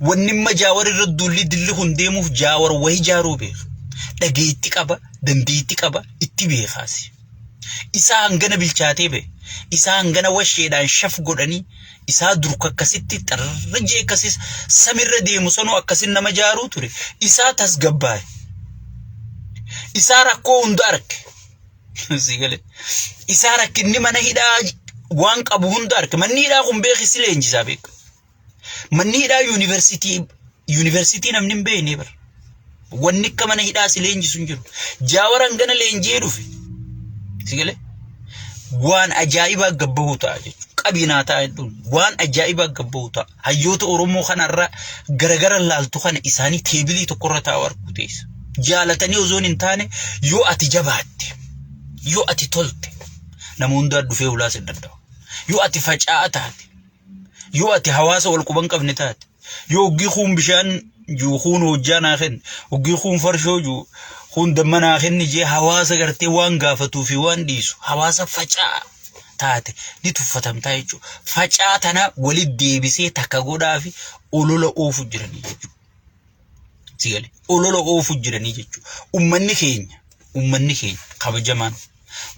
Wanni imma Jaawar irra duulli dilli kun deemuuf Jaawar wahi jaaruu beeka. Dhageetti qaba, dandeetti qaba, itti beekaasi. Isaa hangana bilchaatee ba'e, isaa hangana washeedhaan shaf godhanii, isaa durka akkasitti xarrajee akkasis samirra deemu sanuu akkasin nama jaaruu ture. Isaa tasgabbaa'e. Isaa rakkoo hunda arge. Si galee. Isaa rakkinni mana hidhaa waan qabu hunda arge. Manni hidhaa kun beeki si leenjisaa beeka. Manni hidhaa yuunivarsiitii yuunivarsiitii namni hin beekne bara. Wanni akka mana hidhaa si leenjisu hin jiru. Jaawar hangana leenji'ee dhufe. Si galee? Waan ajaa'ibaa gabbahuu ta'a jechuudha. Qabinaa ta'a jechuun waan ajaa'ibaa gabbahuu ta'a. Hayyoota Oromoo kanarra garagara laaltu kana isaanii teebilii tokkorra taa'u arguu teessa. Jaalatanii osoo hin taane yoo ati jabaatte, yoo ati tolte, nama hundaa dhufee hulaa sin danda'u. Yoo ati faca'aa taate, Yoo ati hawaasa wal quban qabne taate, yoo hoggii kuun bishaan juu kuun hojjaa naa kenni, hoggii kuun farshoo juu kuun damma naa kenni jee hawaasa gartee waan gaafatuu fi waan dhiisu hawaasa faca'aa taate ni tuffatamtaa jechuudha. Facaa tana walitti deebisee takka godhaa fi olola oofu jiranii jechuudha. Si gale olola oofu jiranii jechuudha. Ummanni keenya ummanni keenya kabajamaan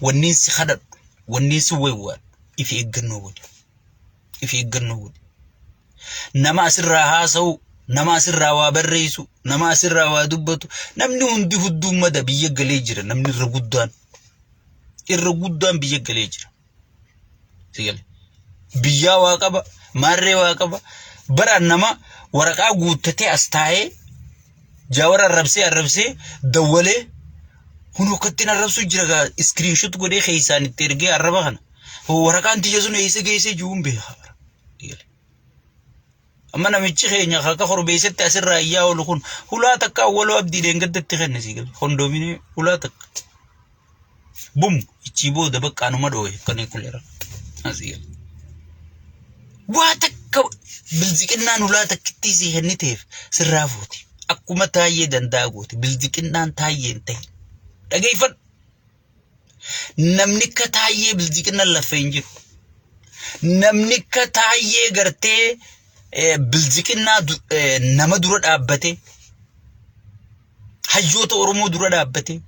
wanniin si kadhadhu wanniin si waywaadhu ifi eeggannoo godhi. If eeggannoo godhi. Nama asirraa haasa'u, nama asirraa waa barreessu, nama asirraa waa dubbatu, namni hundi hudduun mada biyya galee jira namni irra guddaan. Irra guddaan biyya galee jira. Si gale. Biyyaa waa qaba, maarree waa qaba. Bara nama waraqaa guuttatee as taa'ee Jaawar arrabsee arrabsee dawwalee hunoo akkattiin arrabsuu jira gaa iskiriinshot godhee keessaan itti ergee arraba kana. Waraqaan tiyya sun eessa geessee jiruun beeka bara. Amma namichi keenya akka korbeessatti asirraa iyyaa oolu kun hulaa takka awwaloo abdii dheengaddatti kenne sii gala. Kondominii hulaa takka. Bum ichii booda bakka anuma dhoohe kan kuleera. Asii gala. Waa takka bilziqinnaan hulaa takkittii sii kenniteef sirraa fuuti. Akkuma taayyee danda'a gooti. Bilziqinnaan taayyee hin ta'in. Dhageeffadhu. Namni akka taayyee bilziqinnaan lafa hin jiru. Namni akka taayyee gartee bilziqinnaa nama dura dhaabbatee hayyoota Oromoo dura dhaabbatee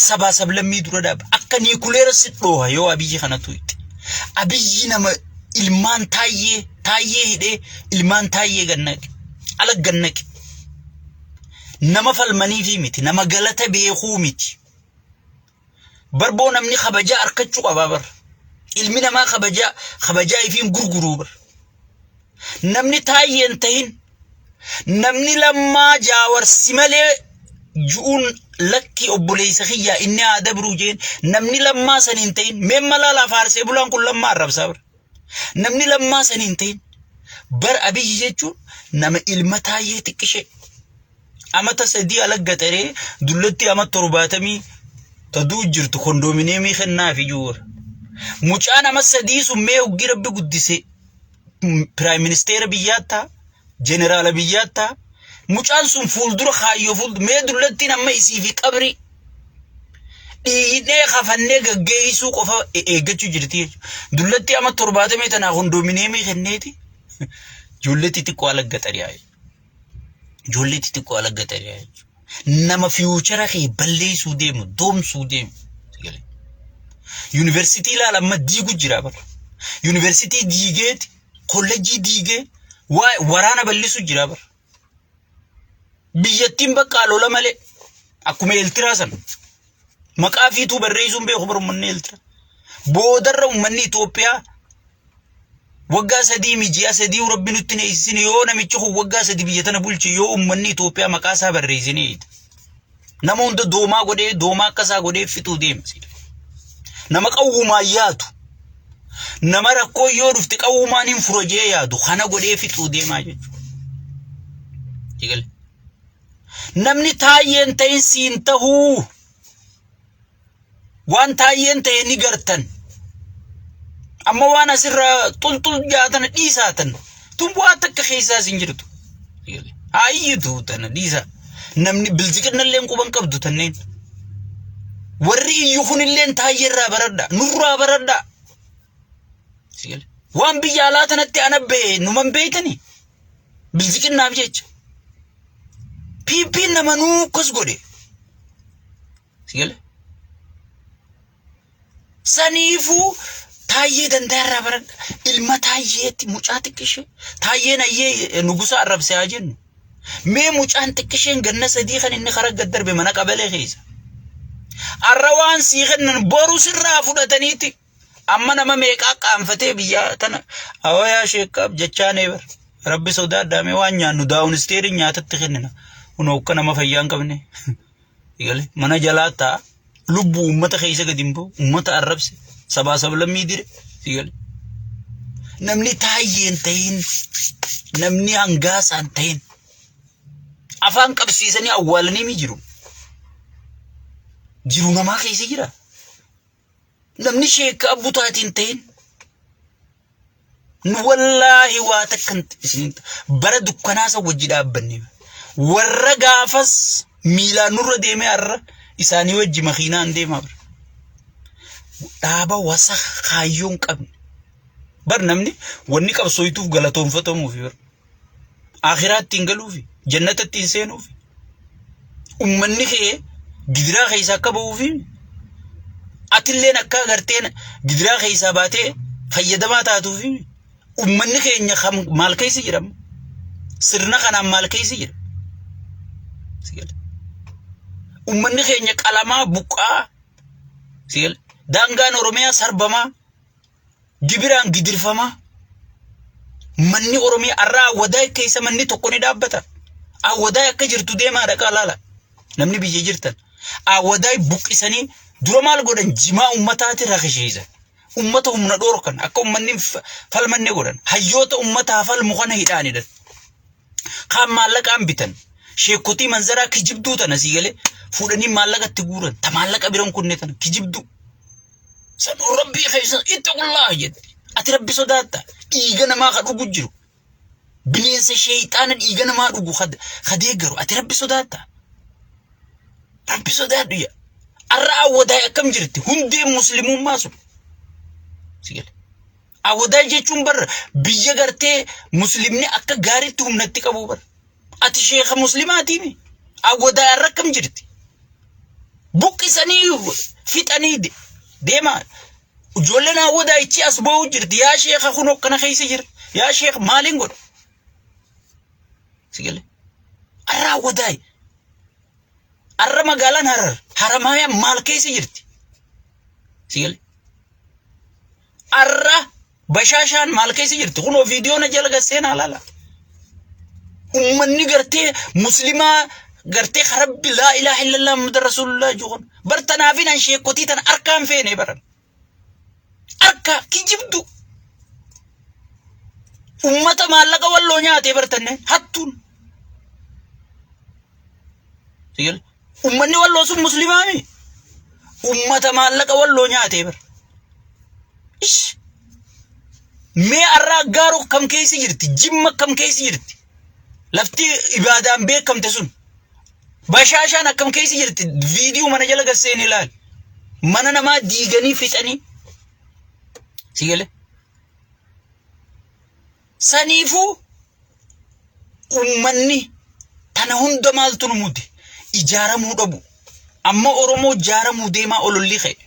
sabaa sablammii dura dhaabbate akka niikuleera si dhooha yoo Abiyyi kanatu itti. Abiyyi nama ilmaan taayyee taayyee hidhee ilmaan taayyee gannaqe ala gannaqe nama falmaniifii miti nama galata beekuu miti. Barboo namni kabajaa arkachuu qabaa bar. Ilmi namaa kabajaa kabajaa ifiin gurguruu bar. Namni taayyeen tahin namni lammaa jaawarsi malee ju'uun lakkii obboleessa kiyyaa inni haa dabruu jeen namni lammaa san hin tahin mee malaa laa faarsee bulaan kun lammaa arrabsaa bar. Namni lammaa san hin tahin bar Abiyyi jechuun nama ilma taayyee xiqqishee. Amata 3 ala gaxaree dullatti ama 70 ta du'u jirtu kondomineemii kennaafi jiru. Mucaan ama 3 sun mee hoggii rabbi guddise piraayim ministeera biyyaa ta'a jeneraala biyyaa ta'a. Mucaan sun fuuldura kaayyoo fuuldura mee dullattiin amma isii fi qabrii dhiinee kafannee gaggeessuu qofa eeggachuu jirti jechuudha. Dullattii ama 70 tanaa kondomineemii kenneeti ijoollee xixiqqoo ala gaxariyaa jechuudha. Ijoollee xixiqqoo ala gatanii jechuudha. Nama fiyuuchara kee balleessuu deemu, doomsuu deemu. Yuunivarsiitii ilaala amma diigu jira bara. Yuunivarsiitii diigeeti, kollejjii diigee, waraana bal'isu jira bara. Biyyattiin bakka lola malee akkuma Eeltiraa sana. Maqaa fiituu barreessuun beeku bara uummanni Eeltiraa. Boodarra uummanni Itoophiyaa Waggaa 3 mi ji'a 3 rabbi nutti hin eeysisini yoo namichi kun waggaa 3 biyya tana bulche yoo ummanni Itoophiyaa maqaa isaa barreessinee eeyta. Nama hunda doomaa godhee doomaa akka isaa godhee fixuu deema. Nama qawwumaan yaadu. Nama rakkoo yoo dhufte qawwumaan hin fura jee yaadu kana godhee fixuu deemaa jechuudha. Eegale. Namni taayyeen ta'in siin tahuu. Waan taayyeen ta'e ni gartan. Amma waan asirraa xulxul jaatana dhiisaatan. Tun bu'aa takka keessaas hin jirtu. Haa iyyitu tana dhiisaa. Namni bilziqinna illee quban qabdu tanneen. Warri iyyu kunilleen taayyeerraa baradha. Nurraa baradha. Waan biyya alaa tanatti ana ba'e numan beeytanii. Bilziqinnaaf jecha. PPn nama nuu akkas godhe. Si galee? Saniifuu Taayyee Dandaa irraa baradha. Ilma Taayyeetti mucaa xiqqishee. Taayyeen ayyee nugusa arrabse haa jennu. Mee mucaan xiqqisheen ganna 3 kan inni karaa gad darbe mana qabalee keessa. Arra waan sii kennan boru sirraa fudhataniiti. Amma nama meeqaa qaanfatee biyya tana awayaa sheekkaaf jechaa nee bar. Rabbi sodaadhaa mee waan nyaannu daawunisteeriin nyaatatti kennina. Kunoo akka nama fayyaa hin qabne. Eegale mana jalaa ta'a. Lubbuu uummata keessa gadi hin bahu. Uummata arrabse. Sabaa sablammii dire. Eegale. Namni taayyee hin ta'in. Namni hangaasaa hin ta'in. Afaan qabsiisanii awwaalanii mi jiru. Jiru namaa keessa jira. Namni sheekka abbutaatiin ta'in. Nu wallaahi waa takka isin bara dukkanaa san wajji dhaabbanne. Warra gaafas miilaan nurra deemee har'a isaanii wajji makiinaan deemaa bara. Dhaaba wasa kaayyoo hin qabne. Bar namni wanni qabsooytuuf galatoonfatamuufi bar. Akhiraa ittiin galuufi jannata ittiin seenuufi. Ummanni kee gidiraa keessaa akka bahuufi atilleen akka agarteen gidiraa keessaa baatee fayyadamaa taatuufi ummanni keenya kam maal keessa jira amma? Sirna kanaan maal keessa jira? Si gale. Ummanni keenya qalamaa buqqaa si gale. Daangaan Oromiyaa sarbamaa gibiraan gidirfamaa manni Oromiyaa arraa Awwadaay keessa manni tokko ni dhaabbata. Awwadaay akka jirtu deemaa dhaqaa laala. Namni biyya jirtan. Awwadaay buqqisanii dura maal godhan jimaa ummataati rakishiisan. Ummata humna dhoorkan akka ummanni hin falmanne godhan. Hayyoota ummataa falmu kana hidhaanidhan. Kaan maallaqaan bitan. Sheekotii manzaraa kijibduu tana sii galee fuudhanii maallaqa itti guuran. Ta maallaqa biran kunne tana kijibduu. Sanuu rabbii keessa ittaqullaah jette. Ati rabbi sodaatta. Dhiiga namaa ka dhugu jiru. Bineensa sheeyxaana dhiiga namaa dhugu ka deeggaru. Ati rabbi sodaatta. Rabbi sodaadhu yaa. Arra awwadaay akkam jirti? Hundeen muslimummaa sun. Si gale. Awwadaay jechuun bar biyya gartee muslimni akka gaariitti humnatti qabu bar. Ati sheeka muslimaatiimi. Awwadaay arra akkam jirti? Buqqisanii fixanii deemaa. Ijoolleen awwadaa ichi as ba'uu jirti. Yaa sheeka kun akkana keessa jira. Yaa sheeka maaliin godha? Si gale. Arra awwadaay. Arra magaalaan Harar Haramaayaan maal keessa jirti? Si gale. Arra Bashaashaan maal keessa jirti? Kunoo viidiyoo na jala gad seenaa laala. Ummanni gartee muslimaa gartee karabbi laa ilaaha illallah Muhammad rasuulullah jiru kun. Bar tanaafin an sheekotii tana harkaan feene baran. Harka kijibdu. Ummata maallaqa walloo nyaatee bartanne hattuun. Ummanni walloo sun muslimaami. Ummata maallaqa walloo nyaatee bar. Ish. Mee arraa gaaroo kam keessa jirti? Jimma kam keessa jirti? Lafti ibaadaan beekamte sun. Bashaashaan akkam keessa jirti? Viidiyoo mana jala gasseen ilaali. Mana namaa diiganii fixanii. Si galee? Saniifuu ummanni tana hunda maaltu nu mude? Ijaaramuu dhabu. Amma Oromoo ijaaramuu deemaa ololli ka'e.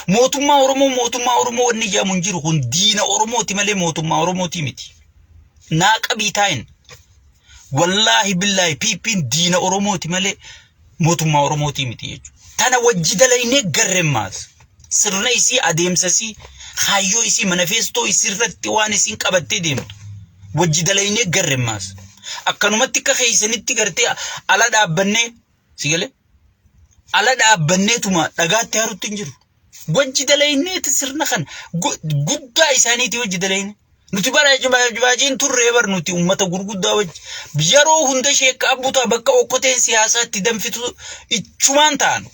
Mootummaa Oromoo mootummaa Oromoo wanni ijaamu hin jiru kun diina Oromooti malee mootummaa Oromooti miti. Naa qabii taa'in. Wallaahi billaahi PPn diina Oromooti malee mootummaa Oromootii miti jechuudha. Tana wajji dalaynee garremmaas. Sirna isii adeemsa isii kaayyoo isii manifeestoo isii irratti waan isiin qabattee deemtu wajji dalaynee garremmaas. Akkanumatti akka keessanitti gartee ala dhaabbannee si galee ala dhaabbanneetuma dhagaatti harutti hin jiru. Wajji dalayneeti sirna kana guddaa isaaniiti wajji dalayne. Nuti bara baajiin turree bar nuti uummata gurguddaa wajji yeroo hunda sheekka abbutaa bakka okkoteen siyaasaatti danfitu ichumaan ta'an.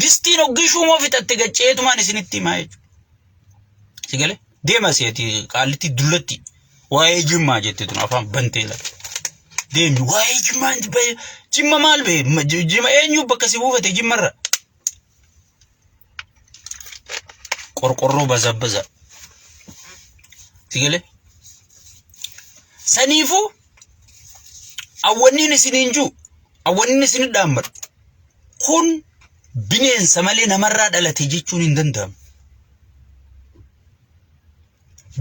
Distiin hoggii shuumoo fixatte gacceetumaan isinitti himaa jechuudha. Si galee deema seeti qaallitti dullatti waa'ee jimmaa jette tun afaan bantee lafa. Deemi waa'ee jimmaa jimma maal bee jimma eenyu bakka si buufate jimmarra. Qorqorroo bazabbaza. Si galee? Saniifuu awwanniin isiniin jiru, awwanniin isin dhaammadhu. Kun bineensa malee namarraa dhalate jechuun hin danda'amu.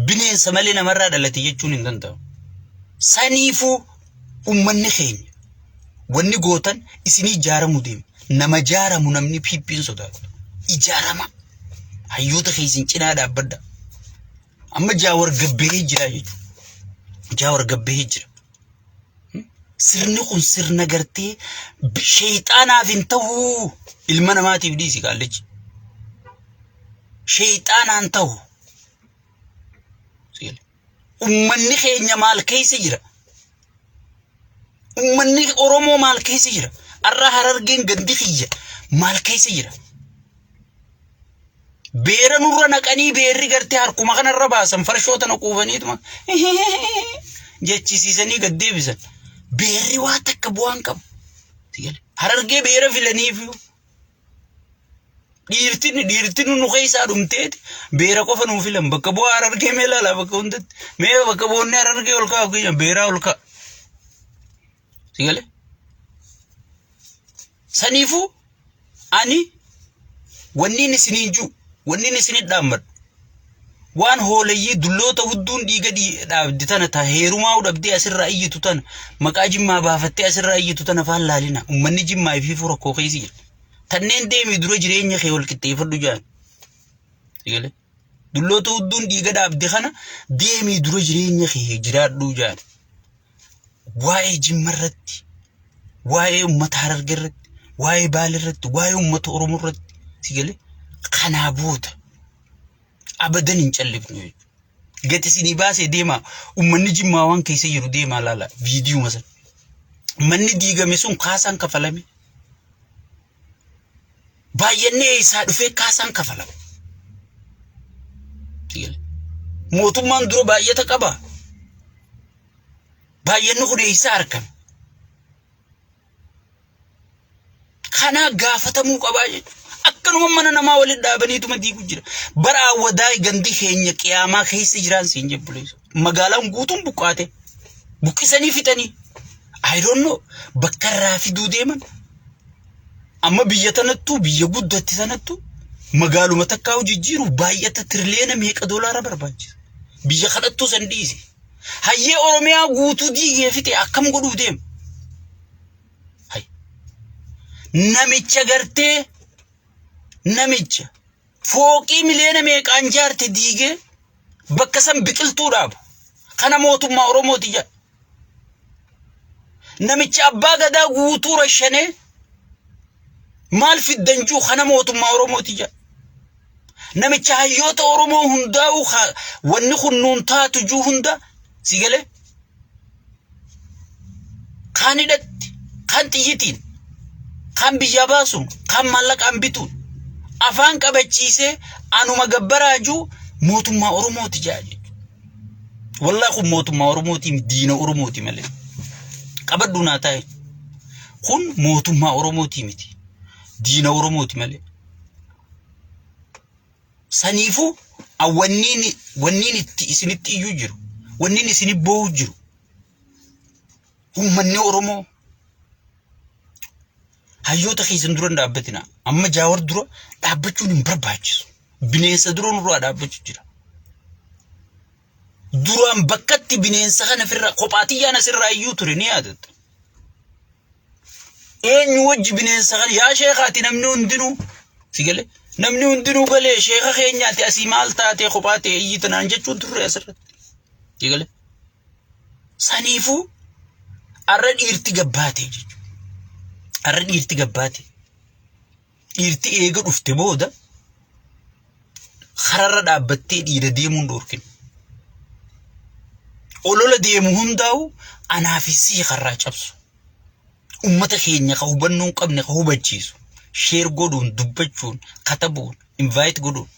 Bineensa malee namarraa dhalate jechuun hin danda'amu. Saniifuu ummanni keenya wanni gootan isinii ijaaramu deema. Nama ijaaramu namni PP'n sodaatu. Ijaarama. Hayyoota keessan cinaa dhaabbadha. Amma Jaawar gabbahee jira jechuudha. Jaawar gabbahee jira. Sirni kun sirna gartee sheexaanaaf hin ta'u ilma namaatiif dhiisi qaallichi. Sheexaanaan ta'u. Ummanni keenya maal keessa jira? Ummanni Oromoo maal keessa jira? Arraa Harargeen gandi kiyya maal keessa jira? Beera nurra naqanii beerri gartee harkuma kanarra baasan farshoo tana quufaniituma jechisiisanii gad deebisan. Beerri waa takka bu'aan qabu. Harargee beera filaniif dhiirtinni dhiirtinni nu keessaa dhumteeti beera qofa nuu filan bakka bu'aa Harargee mee ilaalaa bakka hundatti mee bakka bu'oonni Harargee ol ka'a kiyya beeraa ol ka'a. Sigale? Saniifuu ani wanniin isiniin jiru wanniin isinit dhaammadhu waan hooleyyii dulloota hudduun dhiiga dhaabde tana ta heerumaa dhabdee asirraa iyyitu tana maqaa jimmaa baafattee asirraa iyyitu tana faan laalina ummanni jimmaa ifiifuu rakkoo keessa jira. Tanneen deemii dura jireenya kee wal qixxeeffadhu jaan. Sigale? Dulloota hudduun dhiiga dhaabde kana deemii dura jireenya kee jiraadhu jaan. Waa'ee Jimma irratti, waa'ee uummata Hararge irratti, waa'ee Baale irratti, waa'ee uummata Oromoo irratti si galee kanaa booda abadan hin callifnu jechuudha. Gati isinii baasee deemaa uummanni Jimmaa waan keessa jiru deemaa laala viidiyuma sana. Manni diigame sun kaasaan kafalame. Baay'anni eessaa dhufee kaasaan kafalama. Mootummaan dura baay'ata qaba. Baay'anni kun eessaa argame? Kanaa gaafatamuu qabaa jechuudha. Akkanuma mana namaa walitti dhaabaniituma diigu jira. Bara awwadaa gandi keenya qiyaamaa keessa jiraan siin jebbuleessu. Magaalaan guutuun buqqaate. Buqqisanii fixanii. I don't know. Bakka irraa fiduu deeman. Amma biyya tanattuu biyya guddatti tanattuu magaaluma takkaa jijjiiruuf baay'ata tiriliyoona meeqa doolaara barbaachisa. Biyya kadhattuu san dhiisi. Hayyee Oromiyaa guutuu diigee fixe akkam godhuuf deema? Hay. Namicha gartee namicha fooqii miliyoona meeqaan jaarte diigee bakka san biqiltuu dhaabu. Kana mootummaa Oromooti jedha. Namicha abbaa gadaa guutuu rashanee maal fiddan juu kana mootummaa Oromooti jedha. Namicha hayyoota Oromoo hundaa'u wanni kun nuun taatu juu hunda si galee kaan hidhatti, kaan xiyyitiin, kaan biyyaa baasuun, kaan maallaqaan bituun afaan qabachiisee anuma gabbaraa juu mootummaa Oromooti jedha jechuudha. Wallaa kun mootummaa Oromooti diina Oromooti malee. Qabadhu naa taa'e. Kun mootummaa Oromooti miti. Diina Oromooti malee. Saniifuu wanniin wanniin itti isinitti iyyuu jiru, wanniin isini boo'u jiru. Uummanni Oromoo hayyoota keessan dura hin dhaabbatina. Amma Jaawar dura dhaabbachuun hin barbaachisu. Bineensa dura nurraa dhaabbachuu jira. Duraan bakkatti bineensa kana firra kophaa tiyyaan asirraa iyyuu ture ni yaadatta. Eenyu wajji bineensa kana yaa sheekaati namni hundinuu si galee namni hundinuu galee sheeka keenyaati asii maal taatee kophaa ta'e iyyita naan jechuun turre asirratti. Si galee. Saniifuu arra dhiirti gabbaate jechuudha. Arra dhiirti gabbaate. Dhiirti eega dhufte booda kararra dhaabbattee dhiira deemuun dhoorkin. Olola deemu hundaa'u anaa fi sii karraa cabsu. Ummata keenya ka hubannoo hin qabne ka hubachiisu. Sheer godhuun, dubbachuun, katabuun, invite godhuun.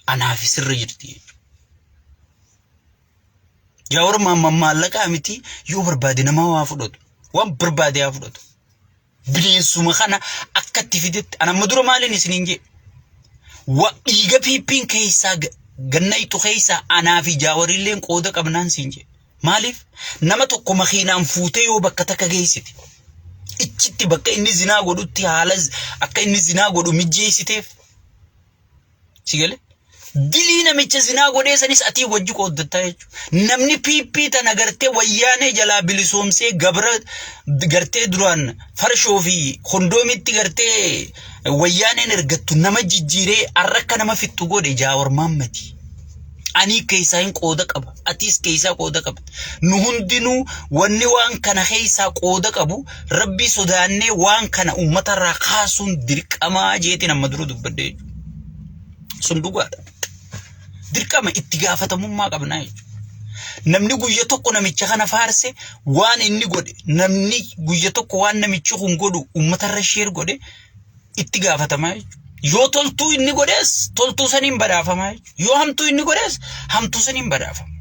Anaa fi sirra jirti jechuudha. Jaawar maamman maallaqaa miti yoo barbaade namaa waa fudhatu. Waan barbaade haa fudhatu. Bineensuma kana akka itti fidetti an amma dura maaliin isiniin jee wa dhiiga piippiin keessaa ganna ixu keessaa anaa fi jaawarilleen qooda qabnaan siin jee. Maaliif nama tokko makiinaan fuutee yoo bakka takka geessite ichitti bakka inni zinaa godhutti haala akka inni zinaa godhu mijjeessiteef si galee dilii namicha zinaa godhee sanis atii wajji qooddattaa jechuudha. Namni PP tana gartee wayyaanee jalaa bilisoomsee gabra gartee duraan farshoo fi kondoomitti gartee wayyaaneen ergattu nama jijjiiree arra akka nama fixxu godhe Jaawar Maammadi. Ani keessaa hin qooda qaba. Atis keessaa qooda qabda. Nu hundinuu wanni waan kana keessaa qooda qabu rabbii sodaannee waan kana uummatarraa kaasuun dirqamaa jeetiin amma dura dubbadde jechuudha. Sun dhugaadha. Dirqama itti gaafatamummaa qabnaa jechuudha. Namni guyya tokko namicha kana faarse waan inni godhe namni guyya tokko waan namichi kun godhu uummatarra sheer godhe itti gaafatamaa jechuudha. Yoo toltuu inni godhes toltuu saniin badhaafamaa jechuudha. Yoo hamtuu inni godhes hamtuu saniin badhaafama.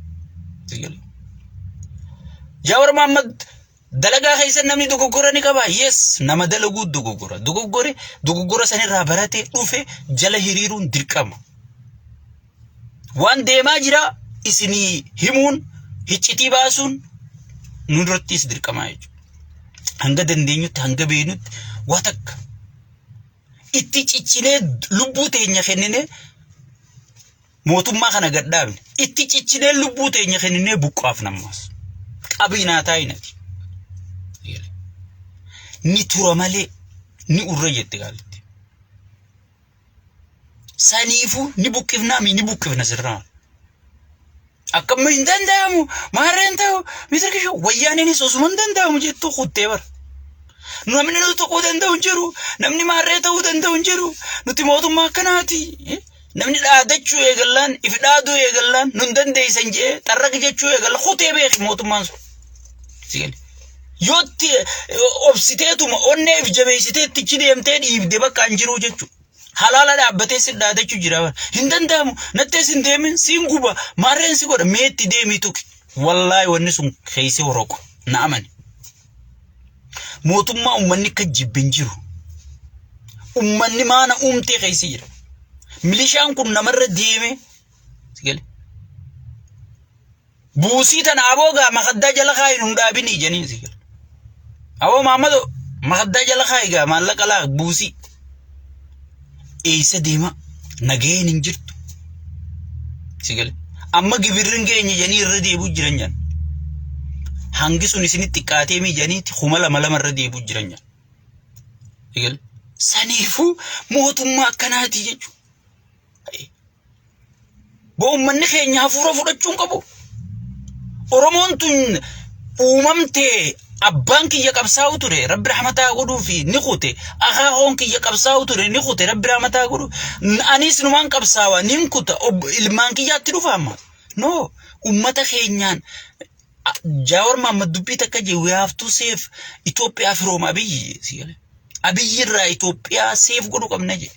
Jaawar Mahammad dalagaa keessa namni dogoggora ni qaba. Yes, nama dalaguu dogoggora. Dogoggore dogoggora sanirraa baratee dhufe jala hiriiruun dirqama. Waan deemaa jira isinii himuun hiccitii baasuun nu durattis dirqamaa jechuudha. Hanga dandeenyutti hanga beeknutti waa takka itti ciccinee lubbuu teenya kenninee mootummaa kana gad dhaabne itti ciccinee lubbuu teenya kenninee buqqaaf nammaas qabiinaa taa'inati. Ni tura malee ni urra jette gaalitti. Saniifuu ni buqqifnaa mi ni buqqifna sirnaa. Akkam hin danda'amu maarreen ta'u mitirkisho wayyaaniinis osuma hin danda'amu jettu kuttee bara. Namni nu tuquu danda'u hin jiru. Namni maarree ta'uu danda'u hin jiru. Nuti mootummaa akkanaati. Namni dhaadachuu eegallaan if dhaaduu eegallaan nun dandeessan jee xarraq jechuu eegalla kutee beeki mootummaan sun. Si gale. Yoo itti obsiteetuma onnee if jabeessitee ittichi deemtee dhiibde bakka hin jiru jechuudha. Halaala dhaabbatee si dhaadachuu jira. Hin danda'amu. Nattees hin deemin siin guba. Maarreen si godha. Meetti deemii tuqi. Wallaahi wanni sun keessi horoqa. Na amani. Mootummaa uummanni akka jibbe hin jiru. Uummanni maana uumtee keessa jira. Milishaan kun namarra deemee. Si gale. Buusii tana aboo gaa makaddaa jala kaayi nun dhaabini ijanii si gala. Aboo Maammadoo makaddaa jala kaayi gaa maallaqa laa buusii. Eessa deema nagaheen hin jirtu. Si gala. Amma gibirri hin geenye jedhanii irra deebi'u jiran jedhan. Hangi sun isinitti xiqqaatee mii jedhaniiti 2000 irra deebi'u jiran jedhan. Si gala. Saniifuu mootummaa akkanaati jechuudha. Boo uummanni keenya hafuura fudhachuu hin qabu. Oromoon tun uumamtee abbaan kiyya qabsaa'u ture rabbi rahmataa godhuu fi ni kute akaakoon kiyya qabsaa'u ture ni kute rabbi rahmataa godhu anis numaan qabsaawa nin kuta ilmaan kiyyaatti dhufa amma no ummata keenyaan Jaawar Mahammad dubbii takka jee we have to save Itoophiyaa from Abiyyi si gale. Abiyyi irraa Itoophiyaa save godhuu qabna jee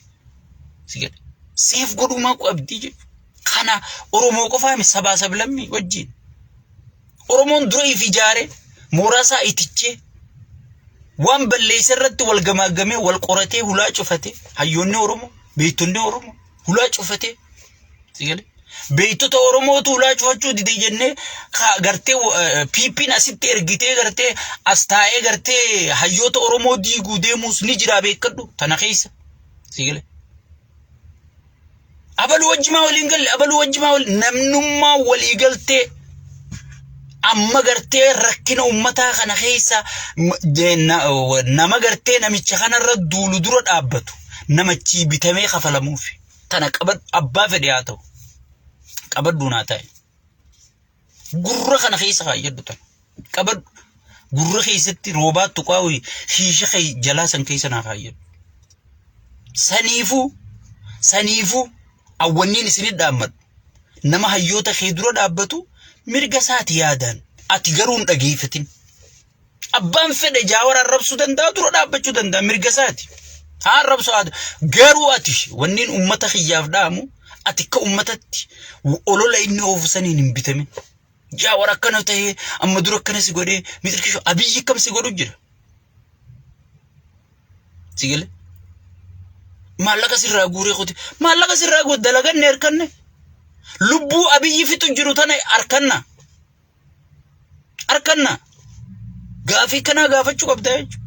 si gale. Save godhuu maa qabdi jee. Kana Oromoo qofaa miti sabaa sablammii wajjin. Oromoon dura if ijaare mooraa isaa itichee waan balleessa irratti wal gamaagamee wal qoratee hulaa cufate hayyoonni Oromoo beektonni Oromoo hulaa cufatee Si galee? Beektota Oromootu hulaa cufachuu dide jennee gartee PP'n asitti ergitee gartee as taa'ee gartee hayyoota Oromoo diiguu deemuus ni jiraa beekadhu tana keessa. Si galee? Abaluu wajjimaa waliin galle abaluu wajjimaa waliin namnummaa walii galtee amma gartee rakkina ummataa kana keessa nama gartee namicha kanarra duulu dura dhaabbatu namachii bitamee kafalamuufi. Tana qabadhu abbaa fedhe haa ta'u. Qabadhu naa ta'i. Gurra kana keessa kaayyadhu tana. Qabadhu. Gurra keessatti roobaa tuqaa wayii shiisha kee jalaa san keessa naa kaayyadhu. Saniifuu saniifuu awwanniin isinit dhaammadhu. Nama hayyoota kee dura dhaabbatu mirga isaati yaadaan. Ati garuu hin dhageeffatin. Abbaan fedhe Jaawar arrabsuu danda'a dura dhaabbachuu danda'a mirga isaati. Haa arrabsu haa garuu ati wanniin ummata kiyyaaf dhaamu ati akka ummatatti olola inni oofu saniin hin bitamin. Jaawar akkana ta'ee amma dura akkana si godhee mitirkisho Abiyyi akkam si godhu jira. Si gale? Maallaqa sirraa guuree qote maallaqa sirraa guure dalaganne harkanne lubbuu Abiyyi fixu jiru tana harkanna. Harkanna gaafii kanaa gaafachuu qabda jechuudha.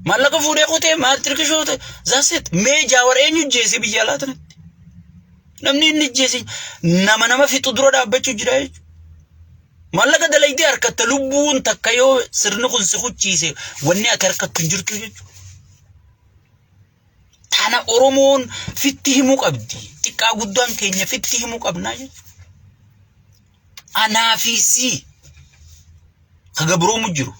Maallaqa fuudhee kutee maal tirkishoo ta'e zaaset mee Jaawar eenyu jeese biyya alaa tanatti? Namni inni jeese nama nama fixu dura dhaabbachuu jira jechuudha. Maallaqa dalaydee harkatta lubbuun takka yoo sirni kun si kuchiise wanni ati harkattu hin jirtu jechuudha. Tana Oromoon fitti himuu qabdi. Xiqqaa guddaan keenya fitti himuu qabnaa jechuudha. Anaa fi sii ka gabroomu jiru.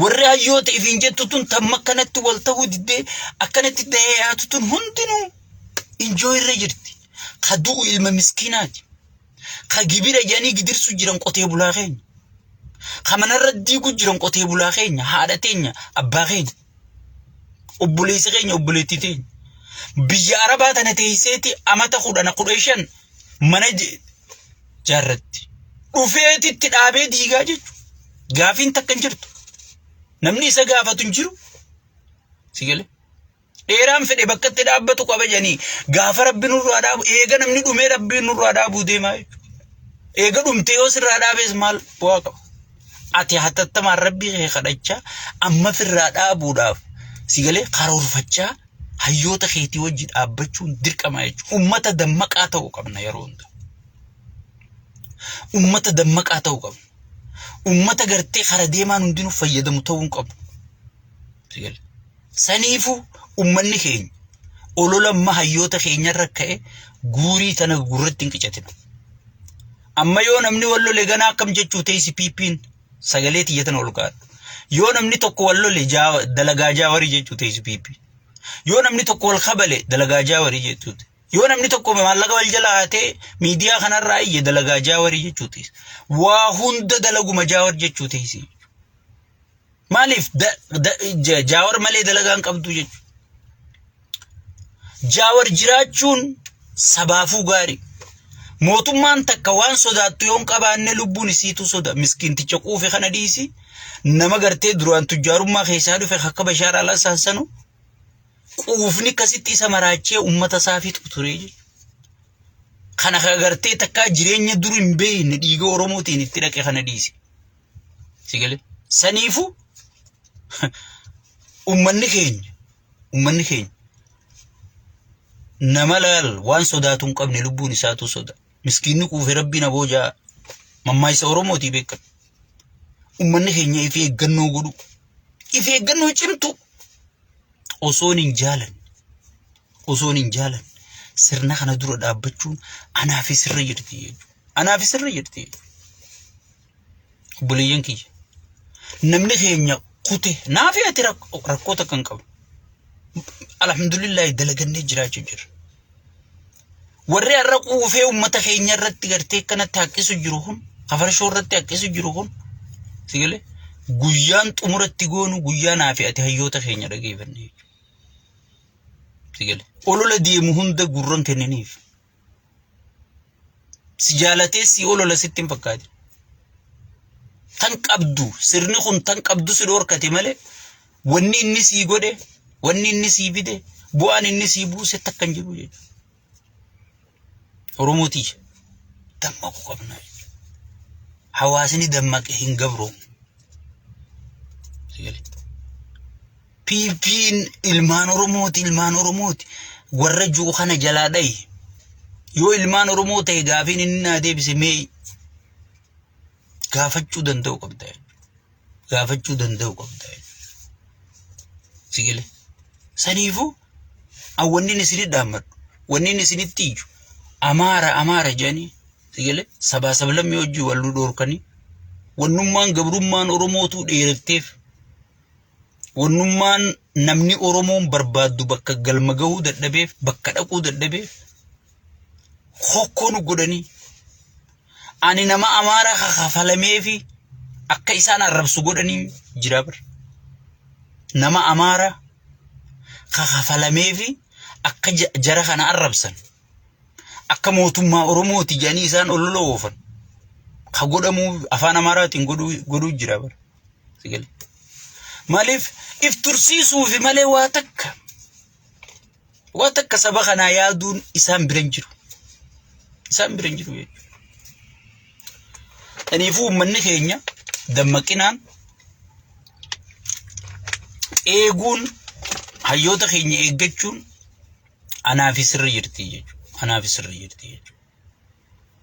Warri hayyoota ifiin jettu tun tamma akkanatti wal ta'uu diddee akkanatti ta'ee yaatu tun hundinuu injoo irra jirti. Ka du'u ilma miskiinaati. Ka gibira jedhanii gidirsu jiran qotee bulaa keenya. Ka manarra diigu jiran qotee bulaa keenya, haadha teenya, abbaa keenya, obboleessa keenya, obboleettii teenya. Biyya Arabaa tana teesseeti amata 10 15 mana jaarratti. Dhufeetitti dhaabee diigaa jechuudha. Gaafiin takka hin jirtu. Namni isa gaafatu hin jiru. Si galee? Dheeraan fedhe bakka itti dhaabbatu qaba jedhanii gaafa rabbi nurraa dhaabu eega namni dhumee rabbi nurraa dhaabuu deemaa jechuudha. Eega dhumtee yoo sirraa dhaabees maal bu'aa qaba? Ati hatattamaan rabbii kee kadhachaa amma firraa dhaabuudhaaf si galee karoorfachaa hayyoota keetii wajji dhaabbachuun dirqama jechuudha. Ummata dammaqaa ta'uu qabna yeroo hunda. Ummata dammaqaa ta'uu qabna. Ummata gartee kara deemaan hundinuu fayyadamu ta'uu hin qabu. Si galee. Saniifuu ummanni keenya olola amma hayyoota keenyarra ka'e guurii tana gurratti hin qicatin. Amma yoo namni wal lole ganaa akkam jechuu teessi PP'n sagalee tiyya tana ol kaa'adhu. Yoo namni tokko wal lole dalagaa jaawarii jechuu teessi PP. Yoo namni tokko wal kabale dalagaa jaawarii jechuu teessi. Yoo namni tokko maallaqa wal jala hatee miidiyaa kanarraa iyye dalagaa jaawarii jechuu teessi. Waa hunda dalaguma jaawar jechuu teessi. Maaliif Jaawar malee dalagaa hin qabdu jechuudha. Jaawar jiraachuun sabaafuu gaarii. Mootummaan takka waan sodaattu yoo hin qabaanne lubbuun isiitu soda. Miskiinticha quufe kana dhiisi. Nama gartee duraan tujjaarummaa keessaa dhufe akka Bashaar al-Assad sanu quufni akkasitti isa maraachee uummata isaa fixu ture jechuudha. Kana gartee takkaa jireenya dur hin beekne dhiiga Oromootiin itti dhaqe kana dhiisi. Si galee? Saniifuu ummanni keenya ummanni keenya nama laal waan sodaatu hin qabne lubbuun isaatu soda. Miskiinni quufe rabbiin aboo ja'a. Mammaaksa Oromootii beekan. Ummanni keenya if eeggannoo godhu. If eeggannoo cimtu osoon hin jaalanne osoon hin jaalanne sirna kana dura dhaabbachuun anaaf sirra jirti jechuudha. Anaaf sirra jirti jechuudha. Obboleeyyan kiyya. Namni keenya kute naafi ati rakkoo takka hin qabnu. Alhamdulillahi dalagannee jiraachuu jirra. Warri har'a quufee uummata keenya irratti gartee akkanatti haqqisu jiru kun, kafarshoo irratti haqqisu jiru kun, si galee guyyaan xumuratti goonu guyyaa naafi ati hayyoota keenya dhageeffanne jechuudha. Si galee olola deemu hunda gurran kenniniif. Si jaalatee si olola sitti hin fakkaatin. Tan qabdu sirni kun tan qabdu si dhoorkate malee wanni inni sii godhe wanni inni sii fide bu'aan inni sii buuse takka hin jiru jechuudha. Oromoo tiyya dammaquu qabna jechuudha. Hawaasni dammaqe hin gabroomu. Si galee? PPn ilmaan Oromooti ilmaan Oromooti warra jiru kana jalaa dhayi. Yoo ilmaan Oromoo ta'e gaafiin inni naa deebise mee gaafachuu danda'u qabda. Gaafachuu danda'u qabda. Si galee. Saniifuu wanni inni isinitti dhaammadhu wanni inni isinitti iyyu Amaara Amaara jedhanii si galee sabaa sablammii hojii wal nu dhoorkanii wannummaan gabrummaan Oromootuu dheeratteef Wannummaan namni Oromoon barbaaddu bakka galma gahuu dadhabeef, bakka dhaquu dadhabeef hokkoo nu godhanii. Ani nama Amaaraa kakafalameefi akka isaan arrabsu godhanii jira bar. Nama Amaaraa kakafalameefi akka jara kana arrabsan. Akka mootummaa Oromooti jedhanii isaan olola oofan. Ka godhamuu afaan Amaaraatiin godhuu jira bar. Si galee? Maaliif if tursiisuufi malee waa takka waa takka saba kanaa yaaduun isaan bira hin jiru. Isaan bira hin jiru jechuudha. Kanaafuu uummanni keenya dammaqinaan eeguun hayyoota keenya eeggachuun anaafi sirri jirti jechuudha. Anaafi sirri jirti jechuudha.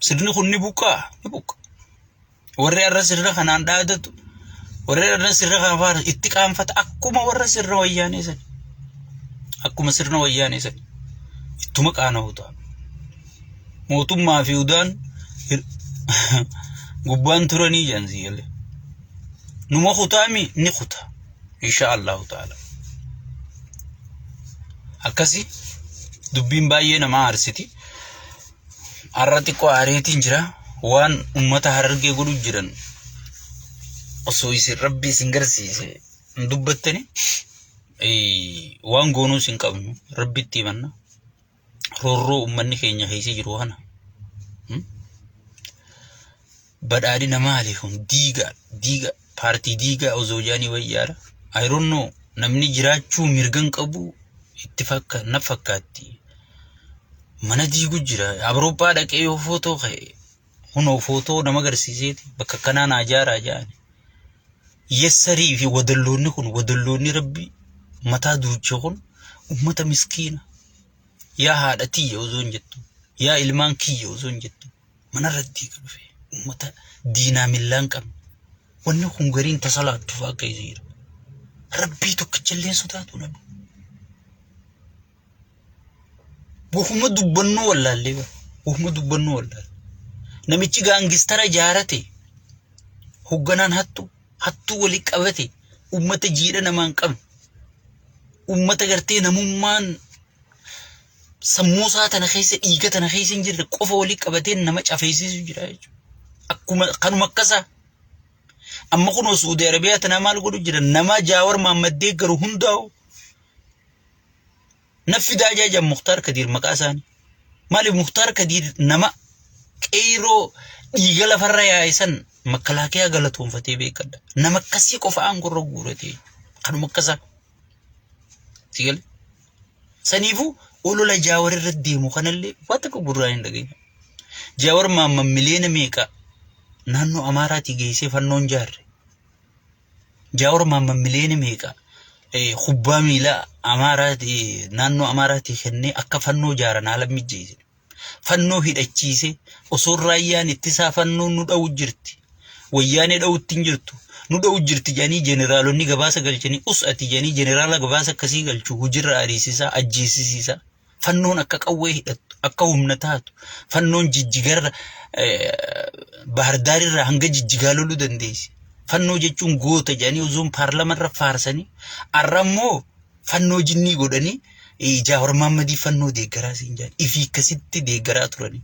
Sirni kun ni buqqaa ni buqqa. Warri har'a sirna kanaan dhaadatu warri har'a sirna kana faarsu itti qaanfata akkuma warra sirna wayyaanee sani. Akkuma sirna wayyaanee sani. Ittuma qaana'u ta'a. Mootummaa fi udaan gubbaan turanii jedhan sii galee. Numa kutaami ni kuta. Insha Allahu ta'ala. Akkasi dubbiin baay'ee nama aarsiti. Har'a xiqqoo aareetiin jira. Waan ummata Harargee godhu jiran osoo isin rabbi isin garsiise hin dubbattani waan goonuus hin qabnu rabbitti himanna. Roorroo ummanni keenya keessa jiru kana. Badhaadhina maali kun diiga diiga paartii diigaa osoo jaanii wayyaadha. I don't know namni jiraachuu mirga hin qabu itti fakka na fakkaatti. Mana diigu jira. Awurooppaa dhaqee yoo footoo ka'e kunoo footoo nama agarsiiseeti bakka kanaa naa jaaraa jaani. Yessarii fi wadalloonni kun wadalloonni rabbi mataa duuche kun ummata miskiina. Yaa haadha tiyya osoo hin jettu yaa ilmaan kiyya osoo hin jettu manarra diiga dhufe ummata diinaa millaa hin qabne. Wanni kun gariin tasalaattu fa'aa keessa jira. Rabbii tokkichallee hin sodaatu namni. Wahuma dubbannuu wallaallee bara. Wahuma dubbannuu wallaalle. Namichi gaangistara jaarate hogganaan hattu hattuu walii qabate ummata jiidha namaa hin qabne ummata gartee namummaan sammuu isaa tana keessa dhiiga tana keessa hin jirre qofa walii qabatee nama cafeessisu jira jechuudha. Akkuma kanuma akkasaa. Amma kunoo Suudi Arabiyaa tanaa maal godhu jira nama Jaawar Mahammad deeggaru hundaa'u Na fidaa jaa Muktaar Kadiir maqaa isaanii. Maaliif Muktaar Kadiir nama qeyroo dhiiga lafarra yaa'e san makalaakiyaa galatoonfatee beekadha. Nama akkasii qofa aangorra guuratee kanuma akkasaa. Sigale. Saniifuu olola Jaawar irra deemu kanallee waan takka gurraan hin dhageenye. Jaawar maamman miliyoona meeqa naannoo Amaaraatii geessee fannoon jaarre. Jaawar Mahammad miliyoona meeqa kubbaa miilaa Amaaraatii naannoo Amaaraatii kennee akka fannoo jaaran haala mijjeesse. Fannoo hidhachiise osoo raayyaan ittisaa fannoo nu dha'u jirti. Wayyaanee dha'utti hin jirtu. Nu dha'u jirti jedhanii jeneraalonni gabaasa galchanii us ati jedhanii jeneraala gabaasa akkasii galchu hujirra ariisisaa ajjeesisiisaa. Fannoon akka qawwee hidhattu, akka humna taatu, fannoon jijjigarra Baahardaarirraa hanga jijjigaa loluu dandeessi. Fannoo jechuun goota jedhanii osoon paarlamarra faarsanii har'a immoo fannoo jinnii godhanii Jaawar Mahammadii fannoo deeggaraa siin jedhan ifii akkasitti deeggaraa turanii.